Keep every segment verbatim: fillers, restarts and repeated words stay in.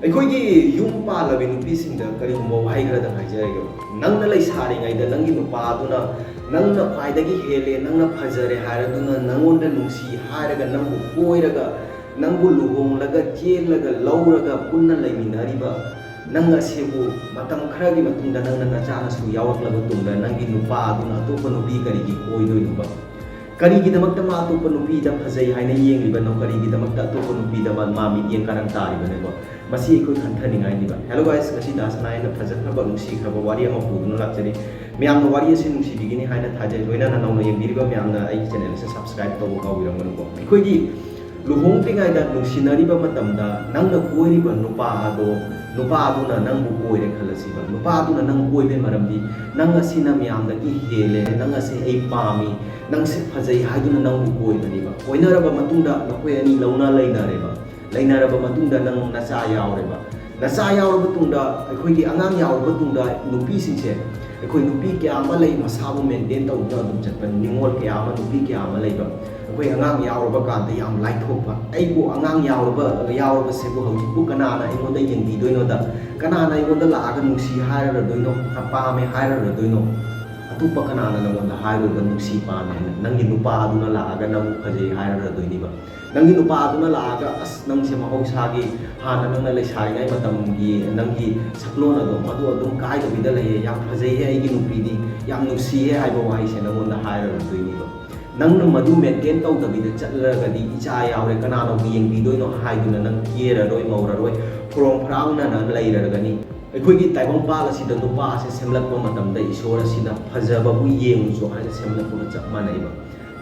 ꯑꯩꯈꯣꯏꯒꯤ ꯌꯨꯝ ꯄꯥꯜꯂꯕꯤ ꯅꯨꯄꯤꯁꯤꯡꯗ ꯀꯔꯤꯒꯨꯝꯕ ꯋꯥꯍꯩ ꯈꯔꯗꯪ ꯍꯥꯏꯖꯔꯒꯦꯕ꯫ ꯅꯪꯅ ꯂꯩꯁꯥꯔꯤꯉꯩꯗ ꯅꯪꯒꯤ ꯅꯨꯄꯥꯗꯨꯅ ꯅꯪꯅ ꯈ꯭ꯋꯥꯏꯗꯒꯤ ꯍꯦꯜꯂꯦ, ꯅꯪꯅ ꯐꯖꯔꯦ ꯍꯥꯏꯔꯗꯨꯅ ꯅꯪꯉꯣꯟꯗ ꯅꯨꯡꯁꯤ ꯍꯥꯏꯔꯒ ꯅꯪꯕꯨ ꯀꯣꯏꯔꯒ ꯅꯪꯕꯨ ꯂꯨꯍꯣꯡꯂꯒ ꯆꯦꯜꯂꯒ ꯂꯧꯔꯒ ꯄꯨꯟꯅ ꯂꯩꯃꯤꯟꯅꯔꯤꯕ ꯅꯪ ꯑꯁꯤꯕꯨ ꯃꯇꯝ ꯈꯔꯒꯤ ꯃꯇꯨꯡꯗ ꯅꯪꯅ ꯅꯆꯥ ꯅꯁꯨ ꯌꯥꯎꯔꯛꯂꯕ ꯇꯨꯡꯗ ꯅꯪꯒꯤ ꯅꯨꯄꯥ ꯑꯗꯨꯅ ꯑꯇꯣꯞꯄ ꯅꯨꯄꯤ ꯀꯔꯤꯒꯤ ꯀꯣꯏꯗꯣꯏꯅꯣꯕ? ꯀꯔꯤꯒꯤꯗꯃꯛꯇ ꯃꯥ ꯑꯇꯣꯞꯄ ꯅꯨꯄꯤꯗ ꯐꯖꯩ ꯍꯥꯏꯅ ꯌꯦꯡꯂꯤꯕꯅꯣ? ꯀꯔꯤꯒꯤꯗꯃꯛꯇ ꯑꯇꯣꯞꯄ ꯅꯨꯄꯤꯗ ꯃꯥ, ꯃꯥ ꯃꯤꯠꯌꯦꯡ ꯀꯥꯔꯟ ꯇꯥꯔꯤꯕꯅꯣꯕ? ꯃꯁꯤ ꯑꯩꯈꯣꯏ ꯈꯟꯊꯅꯤꯡꯉꯥꯏꯅꯤꯕ꯫ Hello guys, ꯉꯁꯤ ꯗꯥ ꯁꯅꯥ ꯑꯩꯅ ꯐꯖꯈ꯭ꯔꯕ ꯅꯨꯡꯁꯤꯈ꯭ꯔꯕ ꯋꯥꯔꯤ ꯑꯃ ꯄꯨꯗꯨꯅ ꯂꯥꯛꯆꯔꯤ꯫ ꯃꯌꯥꯝꯅ ꯋꯥꯔꯤ ꯑꯁꯤ ꯅꯨꯡꯁꯤꯕꯤꯒꯅꯤ ꯍꯥꯏꯅ ꯊꯥꯖꯩ꯫ ꯂꯣꯏꯅꯅ ꯅꯧꯅ ꯌꯦꯡꯕꯤꯔꯤꯕ ꯃꯌꯥꯝꯅ ꯑꯩꯒꯤ channel ꯑꯁꯤ subscribe ꯇꯧꯕ ꯀꯥꯎꯕꯤꯔꯝꯒꯅꯨꯀꯣ꯫ ꯑꯩꯈꯣꯏꯒꯤ ꯂꯨꯍꯣꯡꯗ꯭ꯔꯤꯉꯩꯗ ꯅꯨꯡꯁꯤꯅꯔꯤꯕ ꯃꯇꯝꯗ ꯅꯪꯅ ꯀꯣꯏꯔꯤꯕ ꯅꯨꯄꯥ ꯑꯗꯣ, ꯅꯨꯄꯥ ꯑꯗꯨꯅ ꯅꯪꯕꯨ ꯀꯣꯏꯔꯦ ꯈꯜꯂꯁꯤꯕ꯫ ꯅꯨꯄꯥ ꯑꯗꯨꯅ ꯅꯪ ꯀꯣꯏꯕꯩ ꯃꯔꯝꯗꯤ ꯅꯪ ꯑꯁꯤꯅ ꯃꯌꯥꯝꯗꯒꯤ ꯍꯦꯜꯂꯦ, ꯅꯪ ꯑꯁꯤ ꯑꯩ ꯄꯥꯝꯃꯤ, ꯅꯪꯁꯦ ꯐꯖꯩ ꯍꯥꯏꯗꯨꯅ ꯅꯪꯕꯨ ꯀꯣꯏꯕꯅꯦꯕ꯫ ꯀꯣꯏꯅꯔꯕ ꯃꯇꯨꯡꯗ ꯅꯈꯣꯏ ꯑꯅꯤ ꯂꯧꯅ ꯂꯩꯅꯔꯦꯕ꯫ ꯂꯩꯅꯔꯕ ꯃꯇꯨꯡꯗ ꯅꯪ ꯅꯆꯥ ꯌꯥꯎꯔꯦꯕ꯫ ꯅꯆꯥ ꯌꯥꯎꯔꯕ ꯇꯨꯡꯗ, ꯑꯩꯈꯣꯏꯒꯤ ꯑꯉꯥꯡ ꯌꯥꯎꯔꯕ ꯇꯨꯡꯗ ꯅꯨꯄꯤꯁꯤꯡꯁꯦ, ꯑꯩꯈꯣꯏ ꯅꯨꯄꯤ ꯀꯌꯥ ꯑꯃ ꯂꯩ, ꯃꯁꯥꯕꯨ maintain ꯇꯧꯗꯨꯅ ꯑꯗꯨꯝ ꯆꯠꯄ ꯅꯤꯉꯣꯜ ꯀꯌꯥ ꯑꯃ, ꯅꯨꯄꯤ ꯀꯌꯥ ꯑꯃ ꯂꯩꯕ꯫ ꯑꯩꯈꯣꯏ ꯑꯉꯥꯡ ꯌꯥꯎꯔꯕ ꯀꯥꯟꯗ ꯌꯥꯝ ꯂꯥꯏꯊꯣꯛꯄ, "ꯑꯩꯕꯨ ꯑꯉꯥꯡ ꯌꯥꯎꯔꯕ, ꯌꯥꯎꯔꯕꯁꯤꯕꯨ ꯍꯧꯖꯤꯛꯄꯨ ꯀꯅꯥꯅ ꯑꯩꯉꯣꯟꯗ ꯌꯦꯡꯕꯤꯗꯣꯏꯅꯣꯗ? ꯀꯅꯥꯅ ꯑꯩꯉꯣꯟꯗ ꯂꯥꯛꯑꯒ ꯅꯨꯡꯁꯤ ꯍꯥꯏꯔꯔꯗꯣꯏꯅꯣ, ꯄꯥꯝꯃꯦ ꯍꯥꯏꯔꯔꯗꯣꯏꯅꯣ? ꯑꯇꯣꯞꯄ ꯀꯅꯥꯅ ꯅꯉꯣꯟꯗ ꯍꯥꯏꯔꯣꯏꯕ ꯅꯨꯡꯁꯤ ꯄꯥꯝꯃꯦ ꯍꯥꯏꯅ? ꯅꯪꯒꯤ ꯅꯨꯄꯥ ꯑꯗꯨꯅ ꯂꯥꯛꯑꯒ ꯅꯪꯕꯨ ꯐꯖꯩ ꯍꯥꯏꯔꯔꯗꯣꯏꯅꯤꯕ꯫ ꯅꯪꯒꯤ ꯅꯨꯄꯥ ꯑꯗꯨꯅ ꯂꯥꯛꯑꯒ, ꯑꯁ, ꯅꯪꯁꯦ ꯃꯍꯧꯁꯥꯒꯤ ꯍꯥꯟꯅ ꯅꯪꯅ ꯂꯩꯁꯥꯔꯤꯉꯩ ꯃꯇꯝꯒꯤ ꯅꯪꯒꯤ ꯁꯛꯂꯣꯟ ꯑꯗꯣ, ꯃꯗꯨ ꯑꯗꯨꯝ ꯀꯥꯏꯗꯕꯤꯗ ꯂꯩꯌꯦ, ꯌꯥꯝ ꯐꯖꯩꯍꯦ ꯑꯩꯒꯤ ꯅꯨꯄꯤꯗꯤ, ꯌꯥꯝ ꯅꯨꯡꯁꯤꯍꯦ" ꯍꯥꯏꯕ ꯋꯥꯍꯩꯁꯦ ꯅꯪꯉꯣꯟꯗ ꯍꯥꯏꯔꯔꯗꯣꯏꯅꯤꯕ꯫ ꯅꯪꯅ ꯃꯗꯨ maintain ꯇꯧꯗꯕꯤꯗ ꯆꯠꯂꯒꯗꯤ, "ꯏꯆꯥ ꯌꯥꯎꯔꯦ, ꯀꯅꯥꯅꯕꯨ ꯌꯦꯡꯕꯤꯗꯣꯏꯅꯣ?" ꯍꯥꯏꯗꯨꯅ ꯅꯪ ꯀꯦꯔꯔꯣꯏ, ꯃꯧꯔꯔꯣꯏ, ꯐꯣꯔꯣꯡ ꯐꯔꯥꯡꯅꯅ ꯂꯩꯔꯒꯅꯤ꯫ ꯑꯩꯈꯣꯏꯒꯤ ꯇꯥꯏꯕꯪꯄꯥꯜ ꯑꯁꯤꯗ ꯅꯨꯄꯥ ꯑꯁꯦ ꯁꯦꯝꯂꯛꯄ ꯃꯇꯝꯗ ꯏꯁꯣꯔ ꯑꯁꯤꯅ "ꯐꯖꯕꯕꯨ ꯌꯦꯡꯉꯨꯆꯣ" ꯍꯥꯏꯅ ꯁꯦꯝꯂꯛꯄꯒ ꯆꯞ ꯃꯥꯟꯅꯩꯕ꯫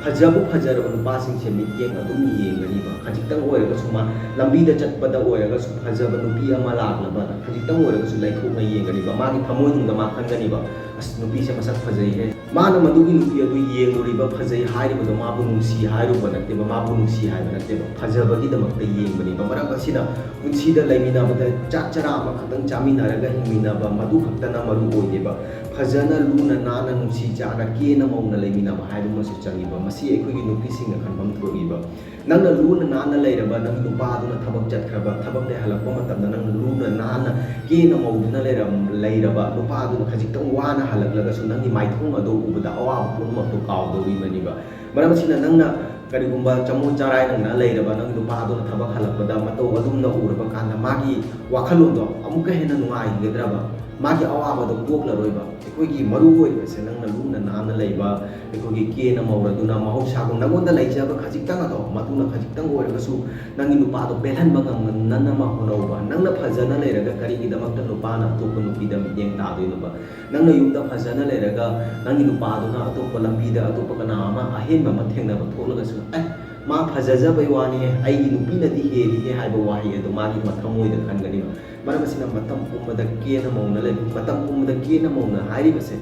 ꯐꯖꯕꯨ ꯐꯖꯔꯕ ꯅꯨꯄꯥꯁꯤꯡꯁꯦ ꯃꯤꯠꯌꯦꯡ ꯑꯗꯨꯝ ꯌꯦꯡꯒꯅꯤꯕ꯫ ꯈꯖꯤꯛꯇꯪ ꯑꯣꯏꯔꯒꯁꯨ, ꯃꯥ ꯂꯝꯕꯤꯗ ꯆꯠꯄꯗ ꯑꯣꯏꯔꯒꯁꯨ ꯐꯖꯕ ꯅꯨꯄꯤ ꯑꯃ ꯂꯥꯛꯂꯕ ꯈꯖꯤꯛꯇꯪ ꯑꯣꯏꯔꯒꯁꯨ ꯂꯩꯊꯣꯛꯅ ꯌꯦꯡꯒꯅꯤꯕ꯫ ꯃꯥꯒꯤ ꯊꯃꯣꯏꯅꯨꯡꯗ ꯃꯥ ꯈꯟꯒꯅꯤꯕ, "ꯑꯁ, ꯅꯨꯄꯤꯁꯦ ꯃꯁꯛ ꯐꯖꯩꯍꯦ"꯫ ꯃꯥꯅ ꯃꯗꯨꯒꯤ ꯅꯨꯄꯤ ꯑꯗꯨ ꯌꯦꯡꯂꯨꯔꯤꯕ, ꯐꯖꯩ ꯍꯥꯏꯔꯤꯕꯗꯣ ꯃꯥꯕꯨ ꯅꯨꯡꯁꯤ ꯍꯥꯏꯔꯨꯕ ꯅꯠꯇꯦꯕ, ꯃꯥꯕꯨ ꯅꯨꯡꯁꯤ ꯍꯥꯏꯕ ꯅꯠꯇꯦꯕ, ꯐꯖꯕꯒꯤꯗꯃꯛꯇ ꯌꯦꯡꯕꯅꯦꯕ꯫ ꯃꯔꯝ ꯑꯁꯤꯅ ꯄꯨꯟꯁꯤꯗ ꯂꯩꯃꯤꯟꯅꯕꯗ ꯆꯥꯛ ꯆꯔꯥ ꯑꯃꯈꯛꯇꯪ ꯆꯥꯃꯤꯟꯅꯔꯒ ꯍꯤꯡꯃꯤꯟꯅꯕ, ꯃꯗꯨ ꯈꯛꯇꯅ ꯃꯔꯨ ꯑꯣꯏꯗꯦꯕ꯫ ꯐꯖꯅ ꯂꯨꯅ ꯅꯥꯟꯅ ꯅꯨꯡꯁꯤ ꯆꯥꯅ ꯀꯦꯅ ꯃꯧꯅ ꯂꯩꯃꯤꯟꯅꯕ ꯍꯥꯏꯕ ꯑꯃꯁꯨ ꯆꯪꯉꯤꯕ꯫ ꯃꯁꯤ ꯑꯩꯈꯣꯏꯒꯤ ꯅꯨꯄꯤꯁꯤꯡꯅ ꯈꯟꯐꯝ ꯊꯣꯛꯏꯕ꯫ ꯅꯪꯅ ꯂꯨꯅ ꯅꯥꯟꯅ ꯂꯩꯔꯕ ꯅꯪꯒꯤ ꯅꯨꯄꯥꯗꯨꯅ ꯊꯕꯛ ꯆꯠꯈ꯭ꯔꯕ, ꯊꯕꯛꯇꯩ ꯍꯜꯂꯛꯄ ꯃꯇꯝꯗ ꯅꯪꯅ ꯂꯨꯅ ꯅꯥꯟꯅ ꯀꯦꯅ ꯃꯧꯗꯨꯅ ꯂꯩꯔꯝ-, ꯂꯩꯔꯕ ꯅꯨꯄꯥꯗꯨꯅ ꯈꯖꯤꯛꯇꯪ ꯋꯥꯅ ꯍꯜꯂꯛꯂꯒꯁꯨ ꯅꯪꯒꯤ ꯃꯥꯏꯊꯣꯡ ꯑꯗꯨ ꯎꯕꯗ ꯑꯋꯥꯕ ꯄꯨꯝꯅꯃꯛꯇꯨ ꯀꯥꯎꯗꯧꯔꯤꯕꯅꯤꯕ꯫ ꯃꯔꯝ ꯑꯁꯤꯅ ꯅꯪꯅ ꯀꯔꯤꯒꯨꯝꯕ ꯆꯃꯣꯠ ꯆꯔꯥꯏ ꯅꯪꯅ ꯂꯩꯔꯕ ꯅꯪꯒꯤ ꯅꯨꯄꯥꯗꯨꯅ ꯊꯕꯛ ꯍꯜꯂꯛꯄꯗ ꯃꯇꯧ ꯑꯗꯨꯝꯅ ꯎꯔꯕ ꯀꯥꯟꯗ ꯃꯥꯒꯤ ꯋꯥꯈꯜꯂꯣꯟꯗꯣ ꯑꯃꯨꯛꯀ ꯍꯦꯟꯅ ꯅꯨꯡꯉꯥꯏꯈꯤꯒꯗ꯭ꯔꯕ? ꯃꯥꯒꯤ ꯑꯋꯥꯕꯗꯣ ꯀꯣꯛꯂꯔꯣꯏꯕ꯫ ꯑꯩꯈꯣꯏꯒꯤ ꯃꯔꯨ ꯑꯣꯏꯔꯤꯕꯁꯦ ꯅꯪꯅ ꯂꯨꯅ ꯅꯥꯟꯅ ꯂꯩꯕ, ꯑꯩꯈꯣꯏꯒꯤ ꯀꯦꯅ ꯃꯧꯔꯗꯨꯅ ꯃꯍꯧꯁꯥꯒꯨꯝ ꯅꯪꯉꯣꯟꯗ ꯂꯩꯖꯕ ꯈꯖꯤꯛꯇꯪ ꯑꯗꯣ, ꯃꯗꯨꯅ ꯈꯖꯤꯛꯇꯪ ꯑꯣꯏꯔꯒꯁꯨ ꯅꯪꯒꯤ ꯅꯨꯄꯥꯗꯣ ꯄꯦꯜꯍꯟꯕ ꯉꯝꯅꯅꯕ ꯍꯣꯠꯅꯧꯕ꯫ ꯅꯪꯅ ꯐꯖꯅ ꯂꯩꯔꯒ ꯀꯔꯤꯒꯤꯗꯃꯛꯇ ꯅꯨꯄꯥꯅ ꯑꯇꯣꯞꯄ ꯅꯨꯄꯤꯗ ꯃꯤꯠꯌꯦꯡ ꯇꯥꯗꯣꯏꯅꯣꯕ? ꯅꯪꯅ ꯌꯨꯝꯗ ꯐꯖꯅ ꯂꯩꯔꯒ ꯅꯪꯒꯤ ꯅꯨꯄꯥꯗꯨꯅ ꯑꯇꯣꯞꯄ ꯂꯝꯕꯤꯗ ꯑꯇꯣꯞꯄ ꯀꯅꯥ ꯑꯃ ꯑꯍꯦꯟꯕ ꯑꯃ ꯊꯦꯡꯅꯕ ꯊꯣꯛꯂꯒꯁꯨ, "ꯑꯦ, ꯃꯥ ꯐꯖꯖꯕꯩ ꯋꯥꯅꯤꯍꯦ, ꯑꯩꯒꯤ ꯅꯨꯄꯤꯅꯗꯤ ꯍꯦꯜꯂꯤꯍꯦ" ꯍꯥꯏꯕ ꯋꯥꯍꯩ ꯑꯗꯨ ꯃꯥꯒꯤ ꯃꯊꯃꯣꯏꯗ ꯈꯟꯒꯅꯤꯕ꯫ ꯃꯔꯝ ꯑꯁꯤꯅ ꯃꯇꯝ ꯄꯨꯝꯕꯗ ꯀꯦꯅ ꯃꯧꯅ ꯂꯩꯕ, ꯃꯇꯝ ꯄꯨꯝꯕꯗ ꯀꯦꯅ ꯃꯧꯅ ꯍꯥꯏꯔꯤꯕꯁꯦ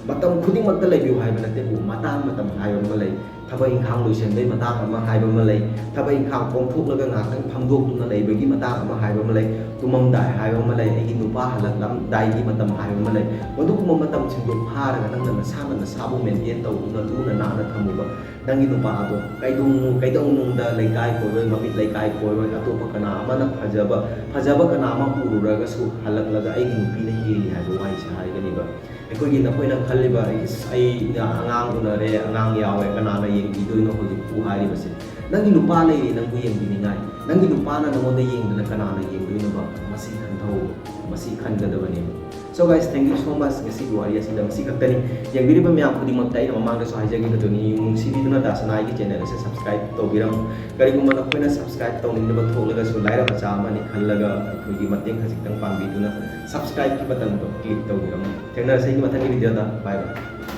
ꯃꯇꯝ ꯈꯨꯗꯤꯡꯃꯛꯇ ꯂꯩꯕꯤꯌꯨ ꯍꯥꯏꯕ ꯅꯠꯇꯦꯕꯨ, ꯃꯇꯥꯡ ꯃꯇꯝ ꯍꯥꯏꯕ ꯑꯃ ꯂꯩ, ꯊꯕꯛ ꯏꯪꯈꯥꯡ ꯂꯣꯏꯁꯤꯟꯕꯒꯤ ꯃꯇꯥꯡ ꯑꯃ ꯍꯥꯏꯕ ꯑꯃ ꯂꯩ, ꯊꯕꯛ ꯏꯪꯈꯥꯡ ꯀꯣꯝꯊꯣꯛꯂꯒ ꯉꯥꯏꯍꯥꯛꯇꯪ ꯐꯝꯗꯣꯛꯇꯨꯅ ꯂꯩꯕꯒꯤ ꯃꯇꯥꯡ ꯑꯃ ꯍꯥꯏꯕ ꯑꯃ ꯂꯩ, ꯇꯨꯝꯃꯝꯗꯥꯏ ꯍꯥꯏꯕ ꯑꯃ ꯂꯩ, ꯑꯩꯒꯤ ꯅꯨꯄꯥ ꯍꯜꯂꯛꯂꯝꯗꯥꯏꯒꯤ ꯃꯇꯝ ꯍꯥꯏꯕ ꯑꯃ ꯂꯩ꯫ ꯃꯗꯨꯒꯨꯝꯕ ꯃꯇꯝꯁꯤꯡꯗꯣ ꯐꯥꯔꯒ ꯅꯪꯅ ꯅꯁꯥꯅ ꯅꯁꯥꯕꯨ ꯃꯦꯟꯇꯦꯟ ꯇꯧꯗꯨꯅ ꯂꯨꯅ ꯅꯥꯟꯅ ꯊꯝꯃꯨꯕ꯫ ꯅꯪꯒꯤ ꯅꯨꯄꯥ ꯑꯗꯣ ꯀꯩꯗꯧꯅꯨ-, ꯀꯩꯗꯧꯅꯨꯡꯗ ꯂꯩꯀꯥꯏ ꯀꯣꯏꯔꯣꯏ, ꯃꯃꯤꯠ ꯂꯩꯀꯥꯏ ꯀꯣꯏꯔꯣꯏ, ꯑꯇꯣꯞꯄ ꯀꯅꯥ ꯑꯃꯅ ꯐꯖꯕ, ꯐꯖꯕ ꯀꯅꯥ ꯑꯃ ꯎꯔꯨꯔꯒꯁꯨ ꯍꯜꯂꯛꯂꯒ "ꯑꯩꯒꯤ ꯅꯨꯄꯤꯅ ꯍꯦꯜꯂꯤ" ꯍꯥꯏꯕ ꯋꯥꯍꯩꯁꯦ ꯍꯥꯏꯒꯅꯤꯕ꯫ ꯑꯩꯈꯣꯏꯒꯤ, ꯅꯈꯣꯏꯅ ꯈꯜꯂꯤꯕ, "ꯑꯩꯁ, ꯑꯩꯅ ꯑꯉꯥꯡ ꯎꯅꯔꯦ, ꯑꯉꯥꯡ ꯌꯥꯎꯔꯦ, ꯀꯅꯥꯅ ꯌꯦꯡꯕꯤꯗꯣꯏꯅꯣ ꯍꯧꯖꯤꯛꯄꯨ?" ꯍꯥꯏꯔꯤꯕꯁꯦ꯫ ꯅꯪꯒꯤ ꯅꯨꯄꯥ ꯂꯩꯔꯤ ꯅꯪꯕꯨ ꯌꯦꯡꯕꯤꯅꯤꯡꯉꯥꯏ꯫ ꯅꯪꯒꯤ ꯅꯨꯄꯥꯅ ꯅꯉꯣꯟꯗ ꯌꯦꯡꯗꯅ ꯀꯅꯥꯅ ꯌꯦꯡꯗꯣꯏꯅꯣꯕ? ꯃꯁꯤ ꯈꯟꯊꯧ, ꯃꯁꯤ ꯈꯟꯒꯗꯕꯅꯦꯕ꯫ So guys, thank you so much꯫ ꯉꯁꯤꯒꯤ ꯋꯥꯔꯤ ꯑꯁꯤꯗ ꯃꯁꯤ ꯈꯛꯇꯅꯤ꯫ ꯌꯦꯡꯕꯤꯔꯤꯕ ꯃꯌꯥꯝ ꯈꯨꯗꯤꯡꯃꯛꯇ ꯑꯩꯅ ꯃꯃꯥꯡꯗꯁꯨ ꯍꯥꯏꯖꯈꯤꯕꯗꯨꯅꯤ, ꯅꯨꯡꯁꯤꯕꯤꯗꯨꯅ ꯗꯥꯁꯅꯥꯏꯒꯤ channel ꯑꯁꯦ subscribe ꯇꯧꯕꯤꯔꯝꯃꯨ꯫ ꯀꯔꯤꯒꯨꯝꯕ ꯅꯈꯣꯏꯅ subscribe ꯇꯧꯅꯤꯡꯗꯕ ꯊꯣꯛꯂꯒꯁꯨ ꯂꯥꯏꯔꯕ ꯃꯆꯥ ꯑꯃꯅꯤ ꯈꯜꯂꯒ ꯑꯩꯈꯣꯏꯒꯤ ꯃꯇꯦꯡ ꯈꯖꯤꯛꯇꯪ ꯄꯥꯡꯕꯤꯗꯨꯅ subscribe ꯀꯤ button ꯗꯣ click ꯇꯧꯕꯤꯔꯝꯃꯨ꯫ ꯊꯦꯡꯅꯔꯁꯦ ꯑꯩꯒꯤ ꯃꯊꯪꯒꯤ video ꯗ꯫ Bye bye꯫